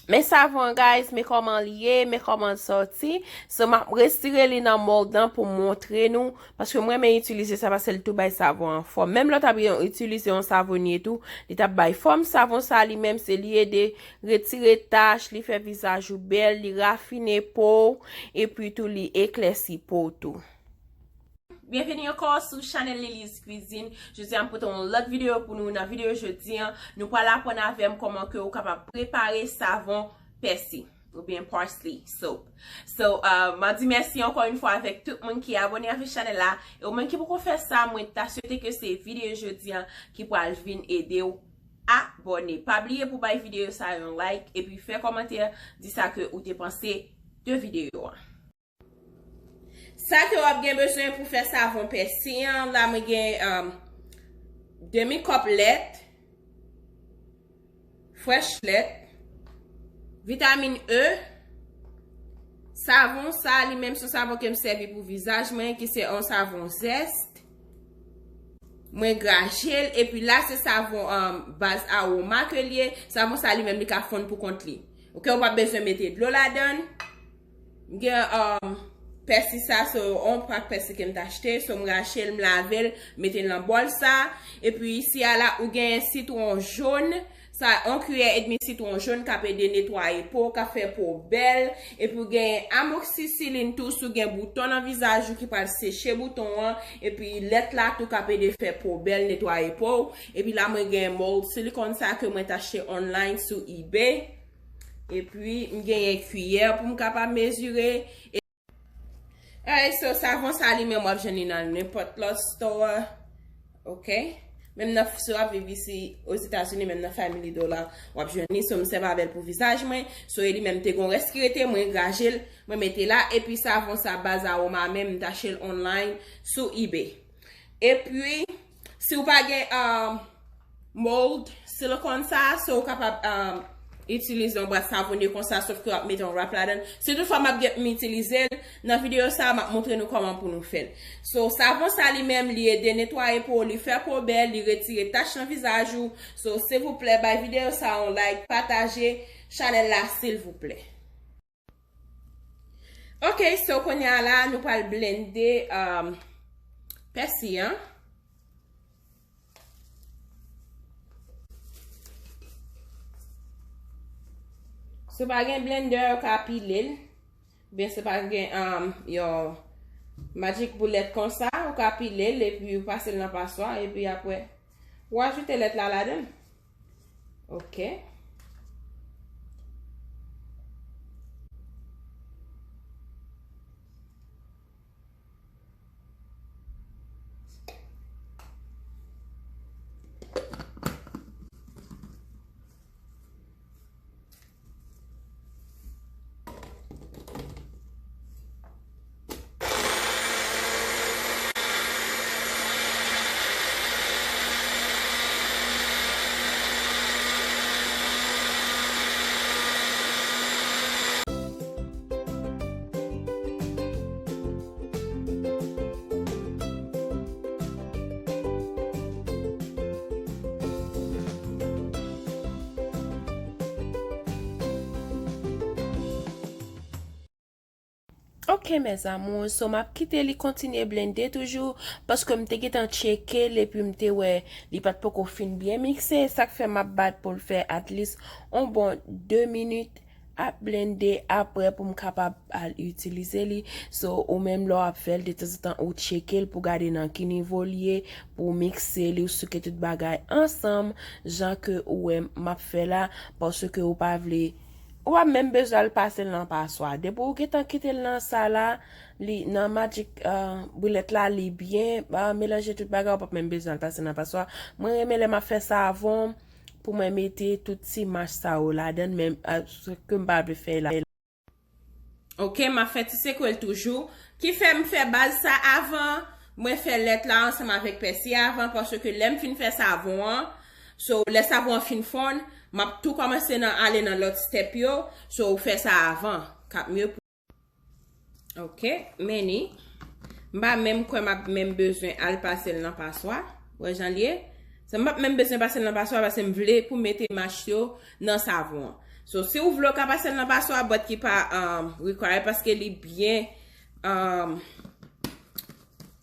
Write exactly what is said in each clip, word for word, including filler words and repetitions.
Men savon an, guys, men kòman l ye, men kòman l sòti. So, m ap retire li nan mold lan pou m montre nou, paske mwen renmen itilize sa, paske l tou bay savon an fòm. Menm lè w t ap itilize yon savonye tou, li t ap bay fòm. Savon sa, li menm, se li ede retire tach, li fè vizaj ou bèl, li rafine po w, epi tou li eklèsi po w tou. Byenveni ankò sou chanèl Lily's Cuisine. Jodi a m pote yon lòt videyo pou nou. Nan videyo jodi a, nou pral aprann avè m kòman ke ou kapab prepare savon pèsi oubyen parsley soap. So, uh, m ap di mèsi ankò yon fwa avèk tout moun ki abòne avèk chanèl la. E ou menm ki poko fè sa, mwen ta swete ke se videyo jodi a ki pral vin ede w abòne. Pa bliye pou bay videyo sa yon like, epi fè kòmantè, di sa ke ou te panse de videyo a. Sa ke w ap gen bezwen pou fè savon pèsi an, la mwen gen, um, demi kòp lèt, fresh lèt, vitamin E, savon sa, li menm se yon savon ke m sèvi pou vizaj mwen, ki se yon savon zès. Mwen graje l, epi la se savon, um, baz aroma ke l ye. Savon sa li menm li ka fonn pou kont li. Oke, ou pa bezwen mete dlo ladan l. M gen, um, pèsi sa, so, yon pak pèsi ke m t achte, so, m rache l, m lave l, mete l nan bòl sa. Epi isi a la, ou gen sitwon jòn, sa, yon kiyè edmi sitwon jòn k ap ede netwaye po, k ap fè po bèl. Epi ou gen amoksisilin tou, si w gen bouton nan vizaj ou ki pral seche bouton an. Epi lèt la tou k ap ede fè po bèl, netwaye po w. Epi la mwen gen mold silikòn sa ke mwen t achte online sou eBay. Epi m genyen kiyè pou m kapab mezire. Alright, so savon sa li menm w ap jwenn li nan nenpòt lòt store. Oke? Menm nan, si w ap viv isi Ozetazini, menm nan Family Dollar, w ap jwenn li. So, m sèvi avè l pou vizaj mwen. So, e li menm te gon rès ki rete, mwen graje l, mwen mete la. Epi savon sa, baz aroma menm, m t achte l online sou eBay. Epi, si w pa gen, um, mold silikòn sa, so ou kapab, um, itilize yon bwat savonye konsa, sòf ke w ap mete yon wrap ladan. Si toutfwa m ap gen, m itilize l, nan videyo sa, m ap montre nou kòman pou nou fè l. So, savon sa li menm, li ede netwaye po, li fè po bèl, li retire tach nan vizaj ou. So, silvouplè, bay videyo sa yon like, pataje chanèl la, silvouplè. Ok, so kounye a la, nou pral blende, um, pèsi an. Si w pa gen blender, ou ka pile l. Oubyen si w pa gen, um, yon magic bullet konsa, ou ka pile l epi ou pase l nan paswa, epi apre, ou ajoute lèt la ladan l. Ok. Ok, mes amours, so m ap kite li kontinye blende toujou, paske m te gentan tcheke l epi m te wè li pa t poko fin byen mikse, sa k fè m ap bat pou l fè at least on bon de minit ap blende apre pou m kapab al itilize li. So, ou menm lè w ap fè l, detanzantan ou tcheke l pou gade nan ki nivo l ye, pou w mikse li, ou souke tout bagay ansanm, jan ke ou wè m ap fè la, paske ou pa vle Ou pa menm bezwen al pase l nan paswa. Depi ou gentan kite l nan sa la, li nan magic, euh, bullet la, li byen, euh, melanje tout bagay, ou p ap menm bezwen al pase l nan paswa. Mwen renmen lè m ap fè savon, pou mwen mete tout ti mach sa yo ladan l, men, euh, se ke m pa vle fè la. Ok, m ap fè ti sekwe l toujou. Ki fè m fè baz sa avan, mwen fè lèt la ansanm avèk pèsi avan, paske lè m fin fè savon an, so, lè savon an fin fonn, m ap tou kòmanse nan, ale nan lòt step yo, so, ou fè sa avan, k ap mye pou. Ok, men ni, m pa menm kwè m ap menm bezwen al pase l nan paswa, wè jan l ye? So, m p ap menm bezwen pase l nan paswa, paske m vle pou mete mach yo nan savon an. So, si w vle, w ka pase l nan paswa, but ki pa um, require paske li byen um,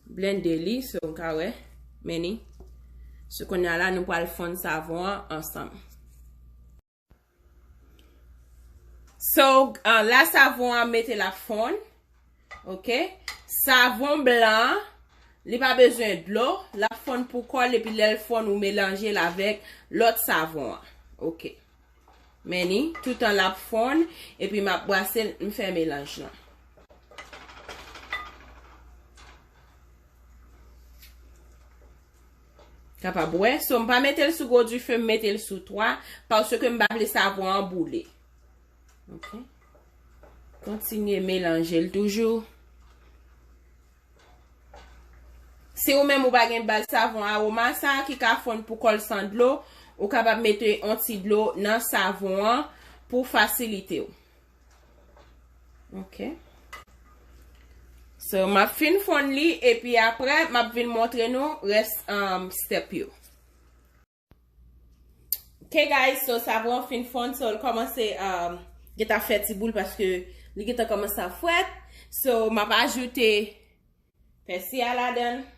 blende li, so w ka wè, men ni. So, kounye a la, nou pral fonn savon an ansanm. So, uh, la savon an mete l ap fonn. Ok? Savon blan, li pa bezwen dlo, l ap fonn pou kò l, epi lè l fonn, ou melanje l avèk lòt savon an. Ok. Men ni, toutan l ap fonn, epi m ap brase l, m fè melanj lan. Kapab wè. So, m pa mete l sou gwo dife, m mete l sou twa, paske m pa vle savon an boule. Ok. Kontinye melanje l toujou. Si ou menm ou pa gen baz savon aroma sa ki ka fonn pou kò l san dlo, ou kapab mete yon ti dlo nan savon an pou fasilite w. Ok. So, m ap fin fonn li, epi apre, m ap vin montre nou rès um, step yo. Ok, guys, so savon an fin fonn, so l kòmanse um, gentan fè ti boul paske li gentan kòmanse ap frèt. So, m ap ajoute pèsi a ladan l.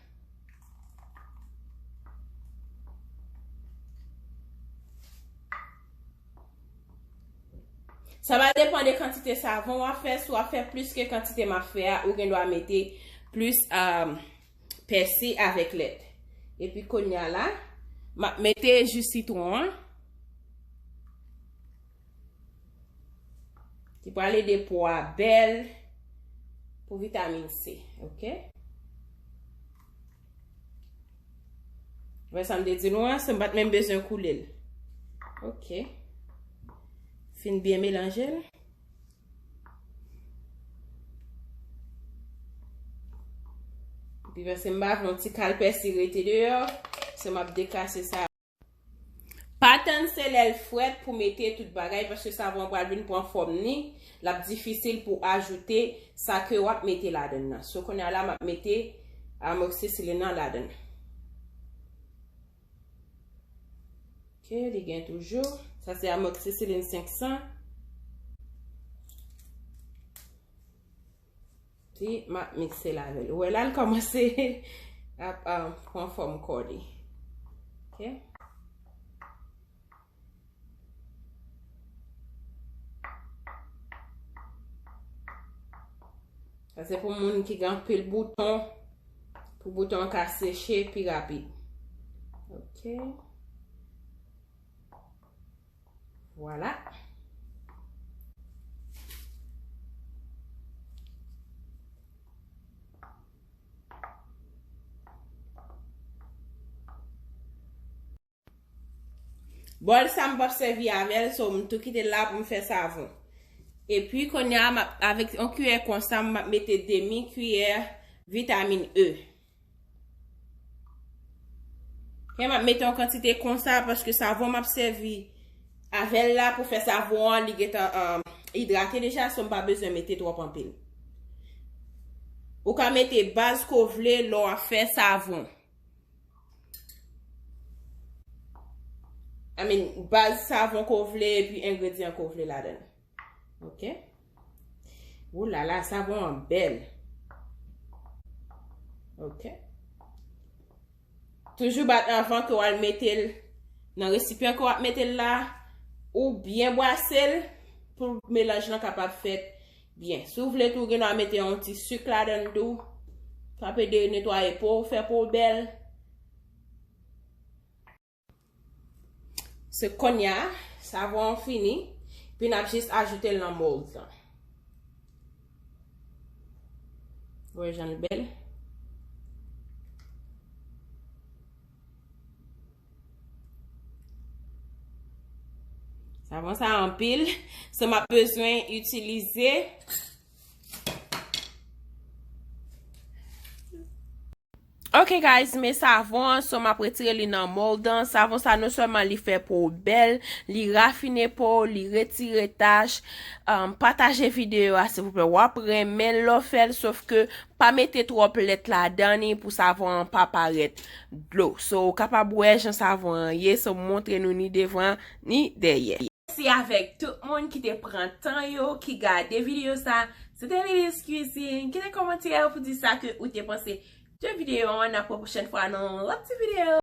Sa va depann de kantite savon w ap fè. Si w ap fè plis ke kantite m ap fè a, ou gen dwa mete plis um, pèsi avèk lèt. Epi kounye a la, m ap mete ji sitwon an. Ki pral ede po a bèl pou vitamin C. Ok? Wè sa m te di nou an, se m pa t menm bezwen koule l. Ok. Fin byen melanje l. Epi paske m pa vle yon ti kal pèsi rete deyò, se m ap deklase sa. Pa tann se lè l frèt pou mete tout bagay, paske savon an pral vin pran fòm ni, l ap difisil pou ajoute sa ke w ap mete ladan nan. So, kounye a la, m ap mete amoxicillin nan ladan. Ok, li gen toujou. Sa se amoxicillin senk san. Ti, m ap mikse l avè l. Ou wè la, l kòmanse ap, ap pran fòm kò li. Ok. Sa se pou moun ki gen anpil bouton, pou bouton an ka seche pi rapid. Ok. Vwala. Bòl sa m p ap sèvi avè l, so m tou kite l la pou m fè savon. Epi kounye a, m ap, avèk yon kiyè konsa, m ap mete demi kiyè vitamin E. Ok, m ap mete yon kantite konsa paske savon m ap sèvi avè l la pou fè savon an, li gentan um, idrate deja, so m pa bezwen mete twòp anpil. Ou ka mete baz ke w vle lè w ap fè savon. I mean, baz savon ke w vle epi engredyan ke w vle ladan l. Ok. Ou la la, savon an bèl. Ok. Toujou bat anvan ke w al mete l nan resipyan ke w ap mete l la. Ou byen bwase l pou melanj lan kapab fèt byen. Si w vle tou, ou gen dwa mete yon ti sik ladan l tou. Sa ap ede netwaye po w, fè po w bèl. Se kounye a, savon an fini, epi n ap jis ajoute l nan mold lan. Wè jan l bèl. Savon sa anpil, so m ap bezwen itilize Ok guys, men savon an, so m ap retire li nan mold an. Savon sa non sèlman li fè po w bèl, li rafine po w, li retire tach. Um, pataje videyo a silvouplè. W ap renmen l lè w fè l, sof ke pa mete twòp lèt ladan li pou savon an pa parèt dlo. So, ou kapab wè jan savon an ye, so m montre nou ni devan, ni dèyè. Mèsi avèk tout moun ki te pran tan yo, ki gade videyo sa. Se te Lilis Cuisine. Kite kòmantè pou di sa ke ou te panse de videyo an. N ap wè pwochèn fwa nan lòt ti videyo.